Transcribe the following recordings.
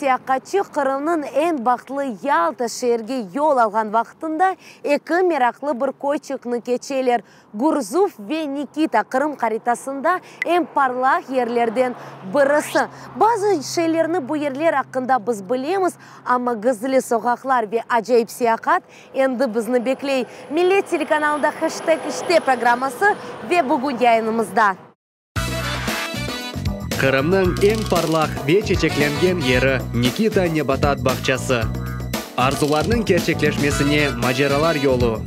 seyahatçı Qırımnıñ eñ bahtlı Yalta şeerge yol alğan vaqtında eki meraqlı bir köyçikni keçeler, Gurzuf ve Nikita Qırım haritasında eñ parlaq yerlerden birisi. Bazı şeylerni bu yerler aqqında biz bilemiz, amma gizli soqaqlar ve acayip seyahat endi bizni bekley. Millet telekanalında Heşteg işte programması ve bugün yayınımızda. Qırımnıñ eñ parlaq ve çeçeklengen yeri, Nikita nebatat bağçası. Arzularnıñ kerçekleşmesine maceralar yolu.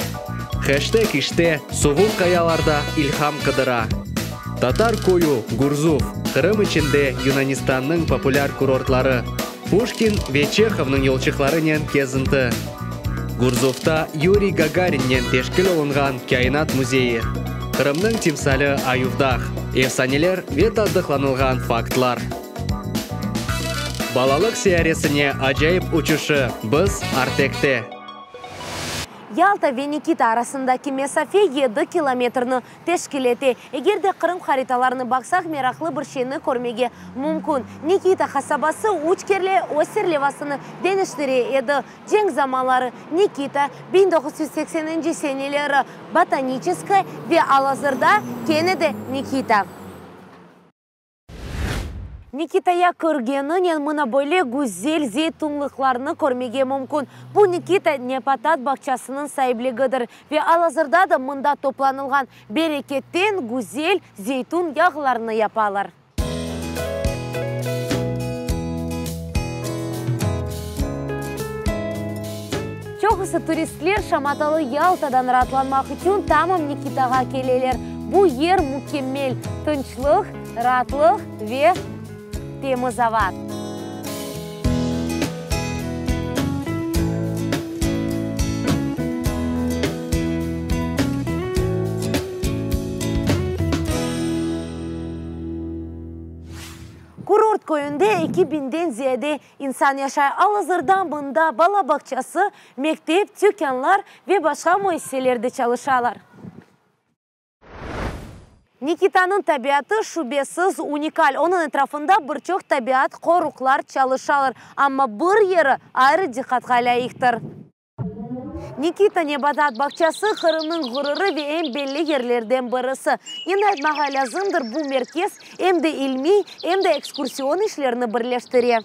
Heşteg işte suvuq qayalarda ilham qıdıra. Tatar köyü, Gurzuf, Qırım içinde Yunanistannıñ populâr kurortları, Puşkin ve Çehovnıñ yolçıqlarınen kezinti. Gurzufta Yuriy Gagarinnen teşkil olunğan Kâinat müzeyi. Qırımnıñ timsali Ayuvdağ. Efsaneler ve tasdıqlanılğan faktlar. Balalıq seyaresine acayip uçuşı, biz Artekte! Yalta ve Nikita arasındaki mesafe yedi kilometrni teşkil ete. Eger de Qırım haritalarını baqsaq, meraqlı bir şeyni körmege mümkün. Nikita qasabası üç kere öz serlevasını deñiştire edi, cenk zamanları Nikita, 1980-nci seneleri Botaniçeskaya ve al-azırda kene de Nikita. Nikitaya kirgeninen mına böyle güzel zeytunlıqlarnı körmege mümkün. Bu Nikita nebatat bağçasınıñ saibligidir ve al-azırda da mında toplanılğan bereketten güzel zeytun yağlarını yapalar. Çoqusı turistler şamatalı Yaltadan raatlanmaq içün tamam Nikitağa keleler. Bu yer mükemmel, tınçlıq, raatlıq ve temiz ava. Kurort köyünde eki biñden ziyade insan yaşay. Al-azırda mında bala bağçası, mektep, tükânlar ve başqa müessiseler de çalışalar. Nikitanıñ tabiatı, şübesiz, unikal. Onıñ etrafında bir çoq tabiat qoruqlar çalışalar, amma bir yeri ayrı diqqatqa lâyıqtır. Nikita nebatat bağçası, Qırımnıñ ğururı ve eñ belli yerlerden birisi. Endi aytmağa lâzımdır, bu merkez em de ilmiy, em de ekskursion işlerini birleştire.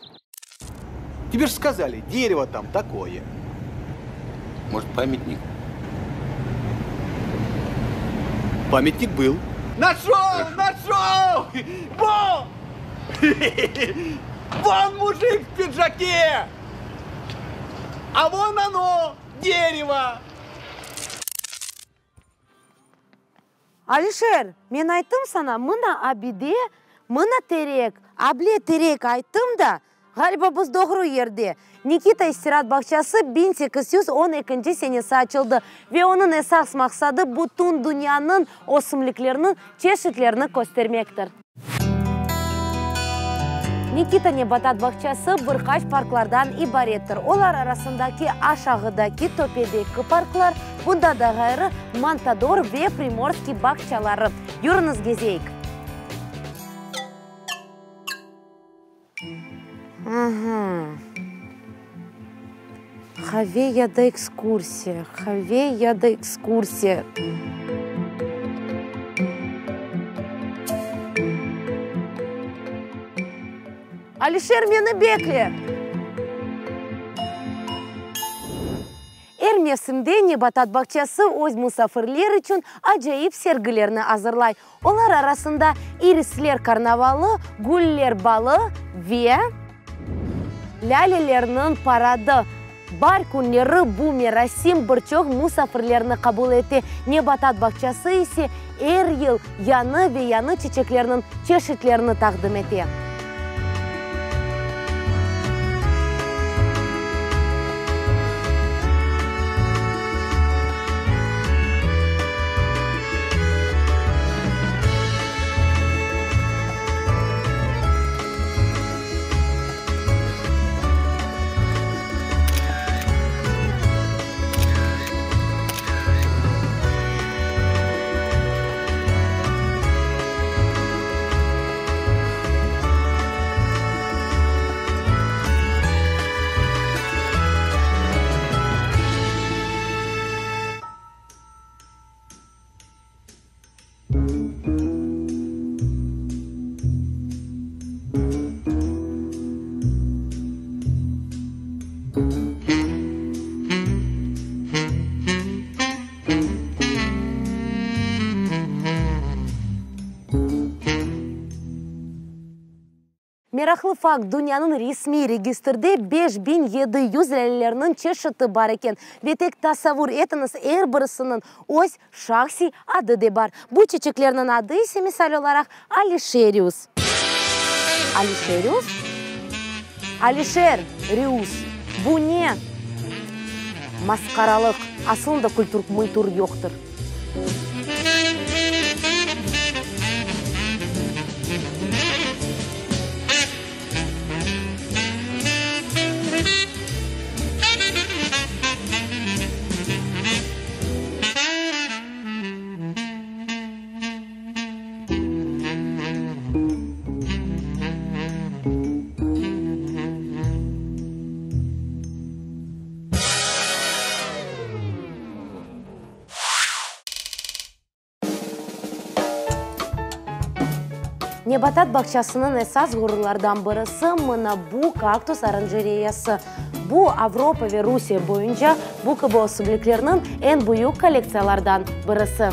Тебе ж сказали, дерево там такое. Может, памятник? Памятник был. Нашел! Нашел! Вон! Вон мужик в пиджаке! А вон оно, дерево! Alişer, men ayttım saña, mına abide, mına terek, able terek ayttım da, ğaliba biz doğru yerde. Nikita istiraat bağçası 1812 senesi açıldı ve onıñ esas maqsadı bütün dünyanıñ ösümlikleriniñ çeşitlerini köstermektir. Nikita nebatat bağçası bir qaç parklardan ibarettir. Olar arasındaki aşağıdaki, töpedeki parklar, bundan da ğayrı, Montador ve Primorskiy bağçaları. Yürüñiz, gezeyik! Qave ya da ekskursiya, qave ya da ekskursiya. Alişer, meni bekle! Er mevsimde nebatat bağçası öz musafirler içün acayip sergilerni azırlay. Olar arasında irisler karnavalı, güller balı ve lâlelerniñ paradı. Baar künleri bu merasim bir çoq musafirlerni qabul ete, nebatat bağçası ise er yıl yañı ve yañı çiçeklerniñ çeşitlerini taqdim ete. Meraqlı fakt, dünyanıñ resmiy registrde 5700 lâlelerniñ çeşiti bar eken. Ve tek tasavvur etiñiz, er birisiniñ öz şahsiy adı de bar. Bu çeçeklerniñ adı ise, misal olaraq, Alişerius. Alişerius? Alişer, rius. Bu ne? Masqaralıq! Asılında kültür-mültür yoqtır. Nebatat bağçasınıñ esas ğururlardan birisi mına bu kaktus oranjereyası. Bu, Avropa ve Rusiye boyunca bu kibi ösümliklerniñ eñ büyük kollektsiyalardan birisi.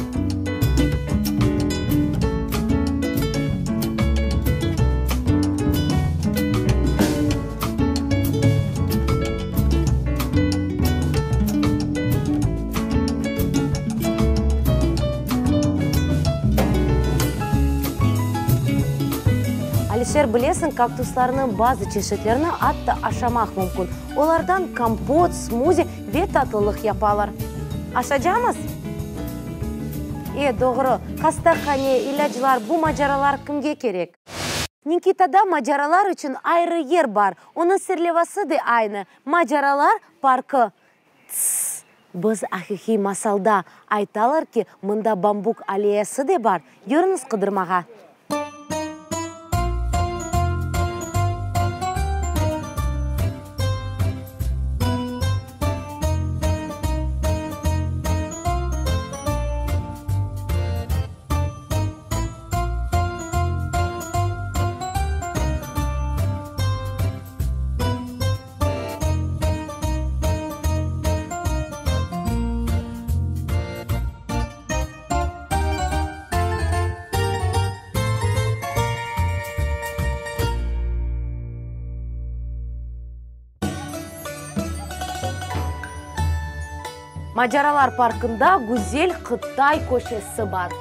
Alişer, bilesiñ, kaktuslarnıñ bazı çeşitlerini atta aşamaq mümkün. Olardan kompot, smuzi ve tatlılıq yapalar. Aşacamız? E, doğru, hastahane, ilâclar, bu maceralar kimge kerek? Nikitada maceralar içün ayrı yer bar. Onıñ serlevası de aynı, Maceralar parkı. Tss! Biz aqiqiy masalda. Aytalar ki, mında bambuk alleyası de bar. Yürüñiz qıdırmağa. Maceralar parkında güzel Qıtay köşesi bar.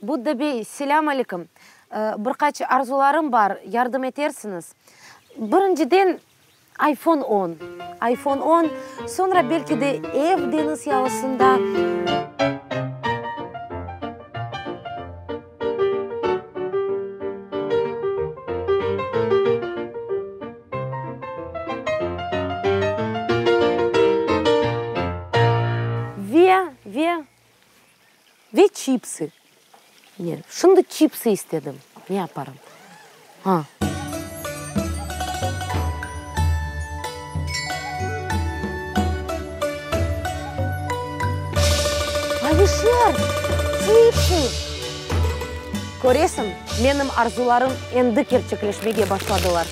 Budda bey, selâm aleyküm. Bir qaç arzularım bar, yardım etersiñiz? Birinciden, Ayfon on. Ayfon on, soñra belki de ev deñiz yalısında. Ve, ve. Ve çipsı. Ne, şimdi çipsı istedim, ne yaparım? Ha. Alişer, çipsı! Köresiñ, menim arzularım endi kerçekleşmege başladılar.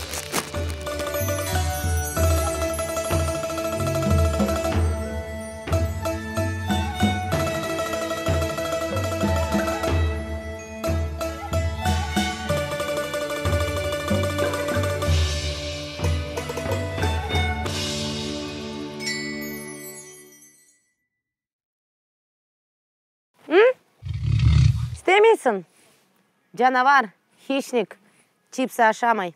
İstemeysiñ? Canavar, hişnik, çipsi aşamay.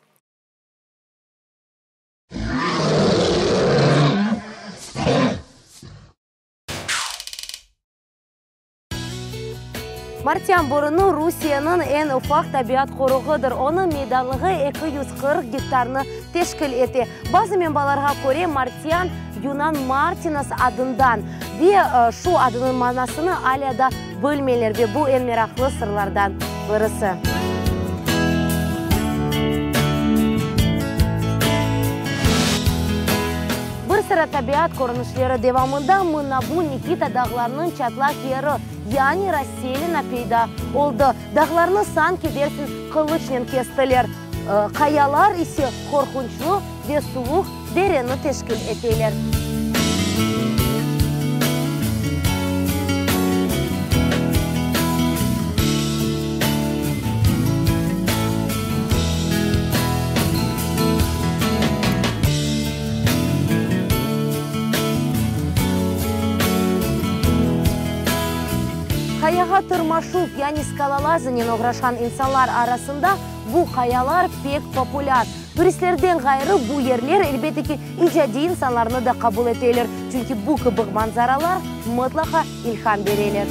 Martyan burnu Rusiyeniñ eñ ufaq tabiat qoruğıdır. Onıñ meydanlığı 240 gektarnı teşkil ete. Bazı menbalarğa köre, Martyan, yunan Martinos adından ve şu adınıñ manasını alâ da bilmeyler ve bu eñ meraqlı sırlardan. birisi. Bir sıra tabiat körünişleri devamında mına bu Nikita dağlarınıñ çatlaq yeri, yani rasselina peyda oldı. Dağlarnı sanki dersiñ qılıçnen kestiler, qayalar ise qorqunçlı ve suvuq dereni teşkil eteler. Qayağa tırmaşuv, yani skalolazinen oğraşqan insanlar arasında bu qayalar pek populâr. Turistlerden ğayrı, bu yerler, elbette ki, icadiy insanlarnı da qabul eteler, çünki bu kibi manzaralar mıtlaqa ilham bereler.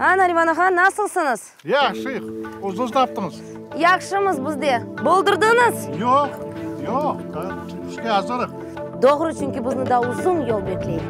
A, Nariman ağa, nasılsıñız? Yahşıyıq. Özüñiz naptıñız? Yahşımız biz de. Boldurdıñız? Yoq, yoq, işke azırıq. Doğru, çünki bizni daa uzun yol bekley.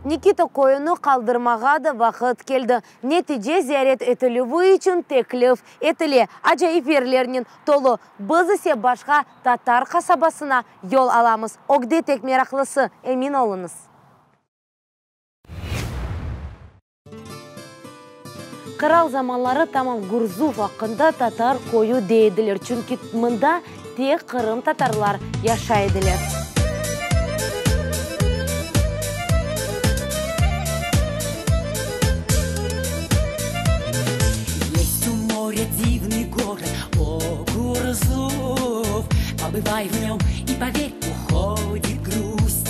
Nikita köyüni qaldırmağa da vaqıt keldi. Netice ziyaret etilüvi içün teklif etile. Acayip yerlernen tolu. Biz ise başqa tatar qasabasına yol alamız. Ögde tek meraqlısı, emin oluñız. Qıral zamanları tamam Gurzuf aqqında tatar köyü dey ediler, çünki mında tek qırımtatarlar yaşay ediler. Есть у моря дивный город, о, Гурзуф, Побывай в нем и поверь, уходит грусть.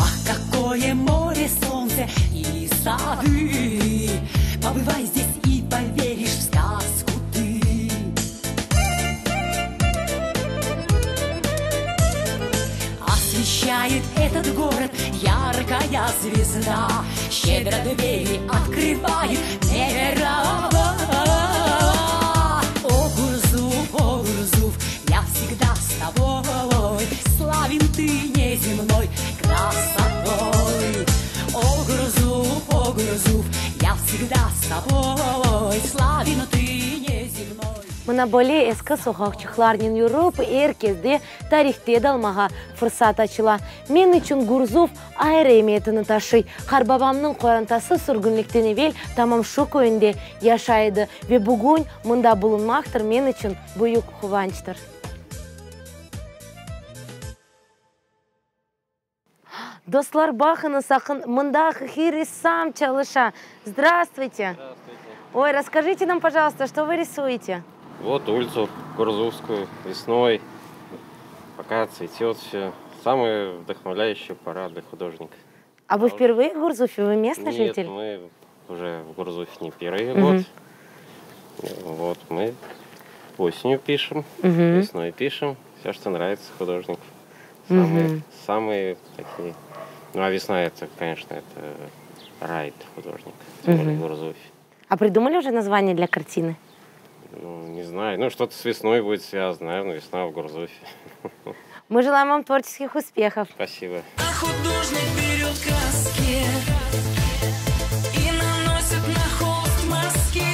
Ах, какое море, солнце и сады! Побывай здесь и поверишь в сказку ты. Освещает этот город яркая звезда, Щедро двери открывает мировая. О, Гурзуф, о, Гурзуф, я всегда с тобой, Славен ты неземной красотой. О, Гурзуф, о, Гурзуф, я всегда с тобой, Славен ты неземной. Mına böyle eski soqaqçıqlarnen yürip, er kesde tarihte dalmağa fırsat açıla. Men içün Gurzuf ayrı emiyetini taşıy. Qarbabamnıñ qorantası sürgünlikten evel tamam şu köyünde yaşay edi ve bugün mında bulunmaqtır men içün büyük quvançtır. Dostlar, baqıñız, saqın, mında aqiqiy ressam çalışa. Zdravstvuyte! Здравствуйте. Oy, rasskajite nam, pojaluysta, çto vı risuете? Vot ulitsu Gurzufskuyu vesnoy, poka tsvetet vse. Samaya vdohnovlâyuşçaya pora dlâ hudojnika. A vı vpervıye v Gurzufe, vı mestnıy Net, jitel? mı uje v Gurzufe ne pervıy god. Vot, mı osenью pişem, vesnoy pişem, vse, çto nravitsâ hudojniku. Samıye, samıye takiye. Nu, a vesna eto, koneçno, eto ray dlâ hudojnika, tem bolee v Gurzufe. A pridumali uje nazvaniye dlâ kartinı? Nu, ne znayu, nu, çto-to s vesnoy budet svâzano, naverno, vesna v Gurzufe. Mı jelaem vam tvorçeskih uspehov. Spasibo. A hudojnik berët kraski i nanosit na holst maski,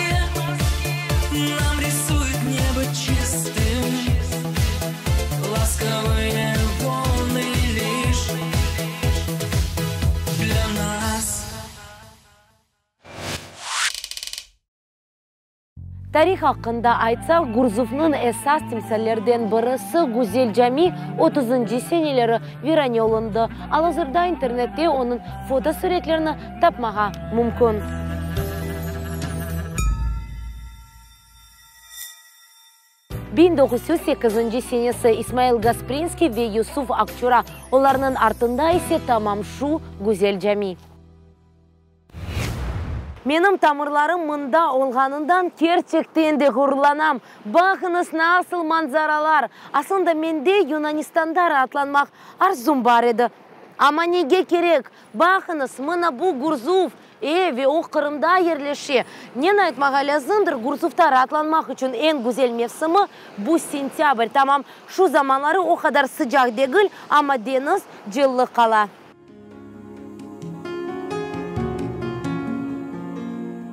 nam risuet nebo çistım, laskovıye volnı liş dlâ nas. Tarih aqqında aytsaq, Gurzufnıñ esas timsallerden birisi, Güzel cami, otuzıncı seneleri virane olundı. Al-azırda internette onıñ fotosuretlerini tapmağa mümkün. 1908 senesi, İsmail Gasprinskiy ve Yusuf Akçura, olarnıñ artında ise tamam şu Güzel cami. Menim tamırlarım mında olğanından kerçekten de ğururlanam. Baqıñız, nasıl manzaralar! Aslında mende Yunanistanda raatlanmaq arzum bar edi. Amma nege kerek? Baqıñız, mına bu Gurzuf, e, ve o Qırımda yerleşe. Neni aytmağa lâzımdır, Gurzufta raatlanmaq içün eñ güzel mevsimi, bu sentâbr. Tamam şu zamanları o qadar sıcaq degil, amma deñiz cıllı qala.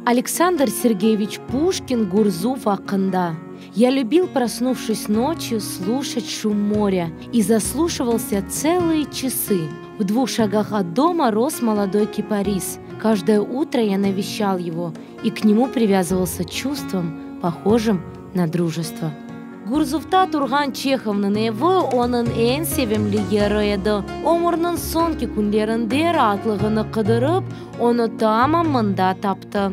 Aleksandr Sergeyeviç Puşkin Gurzuf aqqında, Ya lübil, prosnuvşis noçyu, sluşat şum morya, i zasluşivalsâ tselıye çası. V dvuh şagah ot doma ros molodoy kiparis. Každoye utro ya naveşçal ego i k nemu privâzıvalsâ çuvstvom, pohojim na drujestvo. Gurzufta turğan Çehovnıñ evi onıñ eñ sevimli yeri edi. Ömürniñ soñki künlerinde raatlığını qıdırıp, onı tamam mında taptı.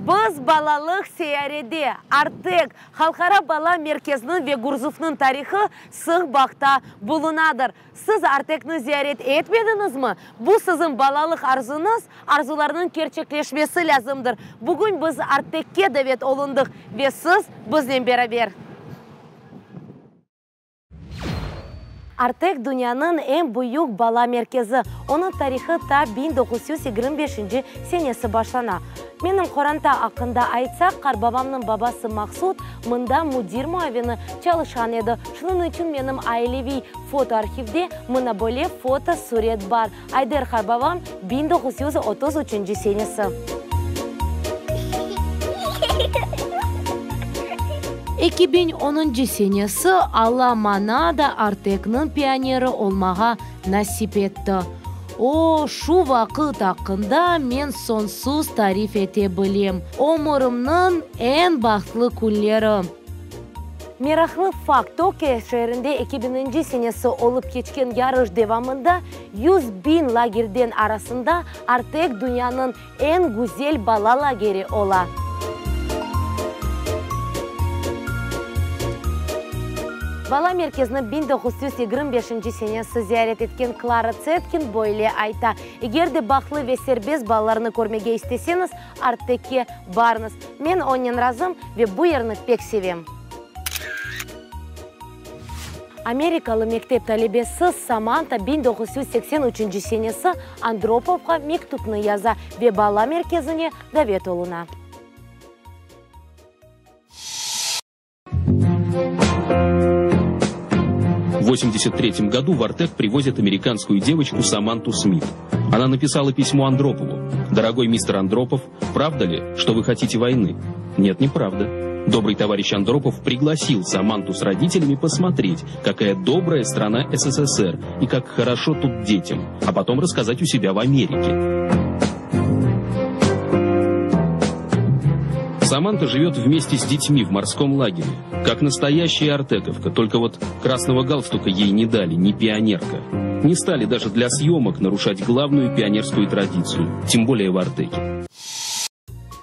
Biz balalıq seyarede, Artek halqara bala merkeziniñ ve Gurzufnıñ tarihı sıq bağta bulunadır. Siz Artekni ziyaret etmediñizmi? Bu siziñ balalıq arzuñız, arzularnıñ kerçekleşmesi lâzımdır. Bugün biz Artekke davet olundıq ve siz biznen beraber. Artek, dünyanıñ eñ büyük bala merkezi. Onıñ tarihı ta 1925-nci senesi başlana. Menim qoranta aqqında aytsaq, qarbabamnıñ babası Maqsud mında müdir muavini çalışqan edi. Şunıñ içün menim aileviy fotoarhivde mına böyle fotosuret bar, Ayder qarbabam, 1933-nci senesi. 2010-ncı senesi Alla maña da Artekniñ pioneri olmağa nasip etti. O, şu vaqıt aqqında men soñsuz tarif ete bilem, ömürimniñ eñ bahtlı künleri. Meraqlı fakt, Tokio şeerinde eki biñinci senesi olıp keçken yarış devamında 100.000 lagerden arasında Artek dünyanıñ eñ güzel bala lageri ola. Bala merkezini 1925-nci senesi ziyaret etken Klara Tsetkin böyle ayta, Eger de bahtlı ve serbest balalarnı körmege isteseñiz, Artekke barıñız. Men onen razım ve bu yerni pek sevem. Amerikalı mektep talebesi Samanta 1983-nci senesi Andropovğa mektüpni yaza ve bala merkezine davet oluna. В 83 году в Артек привозят американскую девочку Саманту Смит. Она написала письмо Андропову. «Дорогой мистер Андропов, правда ли, что вы хотите войны?» Нет, неправда. Добрый товарищ Андропов пригласил Саманту с родителями посмотреть, какая добрая страна СССР и как хорошо тут детям, а потом рассказать у себя в Америке. Саманта живет вместе с детьми в морском лагере, как настоящая артековка, только вот красного галстука ей не дали, ни пионерка. Не стали даже для съемок нарушать главную пионерскую традицию, тем более в Артеке.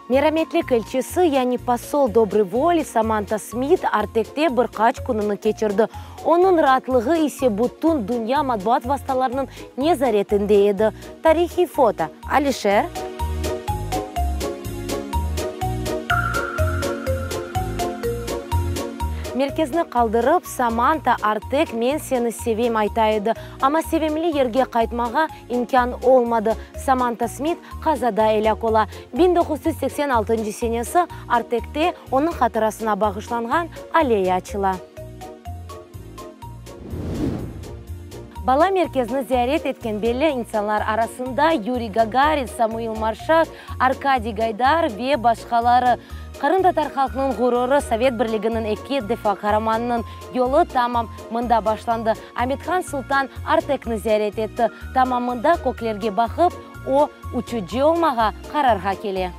Merametlik elçisi, yani posol dobroy voli Samanta Smit Artekte bir qaç kününi keçirdi. Onıñ raatlığı ise bütün dünya matbuat vastalarınıñ nezaretinde edi. Tarihiy foto, Alişer. Merkezni qaldırıp, Samanta, Artek, men seni sevem ayta edi. Amma sevimli yerge qaytmağa İmkân olmadı, Samanta Smit qazada elâk ola. 1986-ncı senesi Artekte onıñ hatırasına bağışlanğan alleya açıla. Bala merkezini ziyaret etken belli insanlar arasında Yuriy Gagarin, Samuil Marşak, Arkadiy Gaydar ve başqaları. Qırımtatar halqınıñ ğururı, Sovet Birliginiñ eki defa qaramanınıñ yolu tamam mında başlandı. Amethan Sultan Artekni ziyaret etti. Tamam mında köklerge baqıp, o, uçucı olmağa qararğa kele.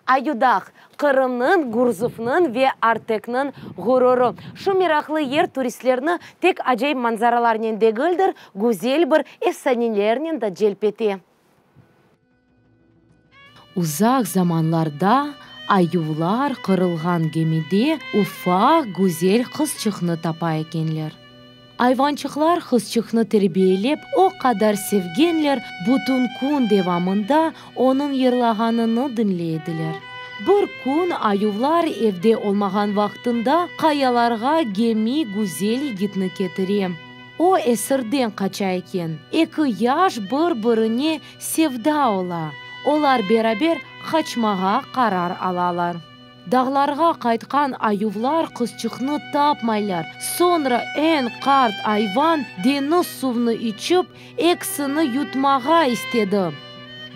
Ayudağ, Qırımnıñ, Gurzufnıñ ve Artekniñ ğururı. Şu meraqlı yer turistlerni tek acayip manzaralarnen degildir, güzel bir efsanelernen de celp ete. Uzaq zamanlarda ayuvlar qırılğan gemide ufaq güzel qızçıqnı tapa ekenler. Ayvançıqlar qızçıqnı terbiyelep o qadar sevgenler, bütün kün devamında onıñ yırlağanını diñley ediler. Bir kün ayuvlar evde olmağan vaqtında qayalarğa gemi güzel yigitni ketire. O esirden qaça eken. Eki yaş bir-birine sevda ola. Olar beraber qaçmağa qarar alalar. Dağlarğa qaytqan ayuvlar qızçıqnı tapmaylar. Soñra eñ qart ayvan deñiz suvnı içip, ekisini yutmağa istedi.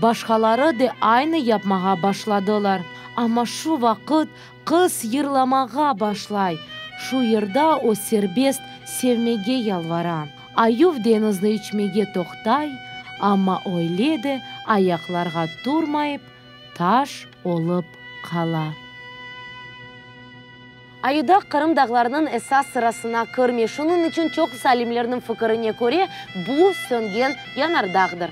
Başqaları da aynı yapmağa başladılar. Amma şu vaqıt qız yırlamağa başlay. Şu yırda o serbest sevmege yalvara. Ayuv deñizni içmege toqtay, amma öyle de ayaqlarğa turmayıp, taş olıp qala. Ayudağ Qırım dağlarınıñ esas sırasına kirmey, şunıñ içün çoqusı alimlerniñ fikirine köre, bu söngen yanardağdır.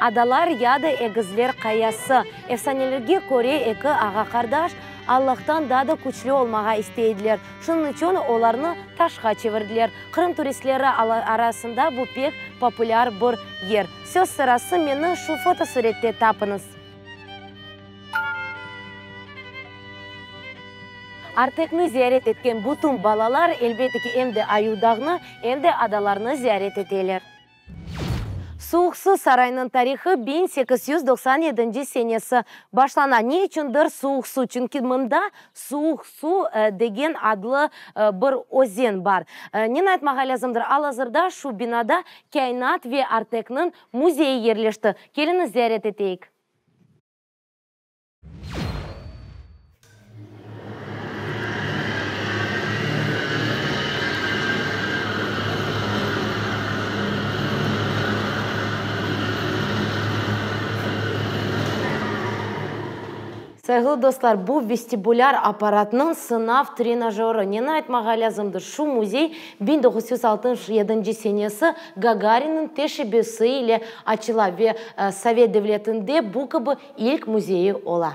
Adalar ya da Egizler qayası. Efsanelerge köre, eki ağa-qardaş Allahtan daa da küçlü olmağa istey ediler, şunıñ içün olarnı taşqa çevirdiler. Qırım turistleri arasında bu pek populâr bir yer. Söz sırası, meni şu fotosurette tapıñız. Artekni ziyaret etken bütün balalar, elbette ki, em de Ayuvdağnı, em de adalarnı ziyaret eteler. Suvuq Su sarayınıñ tarihı 1897 senesi başlana. Ne içündir Suvuq Su? Çünki mında Suvuq Su degen adlı bir özen bar. Neni aytmağa lâzımdır, al-azırda şu binada Kâinat ve Artekniñ müzeyi yerleşti. Keliñiz ziyaret eteyik. Sayğılı dostlar, bu vestibulâr apparatnıñ sınav trenajörı. Neni aytmağa lâzımdır, şu müzey 1967 senesi Gagarinniñ teşebbüsi ile açıla ve Sovet devletinde bu kibi ilk müzeyi ola.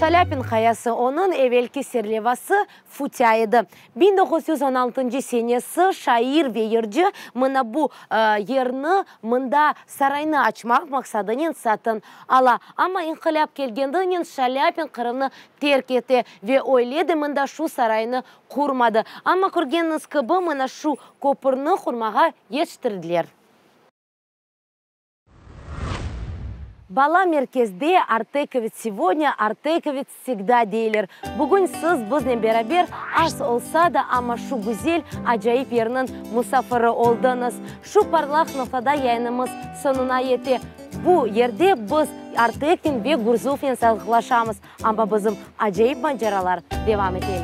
Şalâpin qayası, onıñ evelki serlevası Futâ edi. 1916 senesi şair ve yırcı mına bu yerni mında saraynı açmaq maqsadınen satın ala. Amma inqilâp kelgendinen Şalâpin Qırımnı terk ete ve öyle de mında şu saraynı qurmadı. Amma körgeniñiz kibi, mına şu köpürni qurmağa yetiştirdiler. Bala merkezde, Artekovets segodnâ, artekovets vsegda deyler. Bugün siz biznen beraber az olsa da, amma şu güzel, acayip yerniñ musafiri oldıñız. Şu parlaq noqtada yayınımız soñuna yete. Bu yerde biz Arteknen ve Gurzufnen sağlıqlaşamız, amma bizim acayip maceralar devam eteler.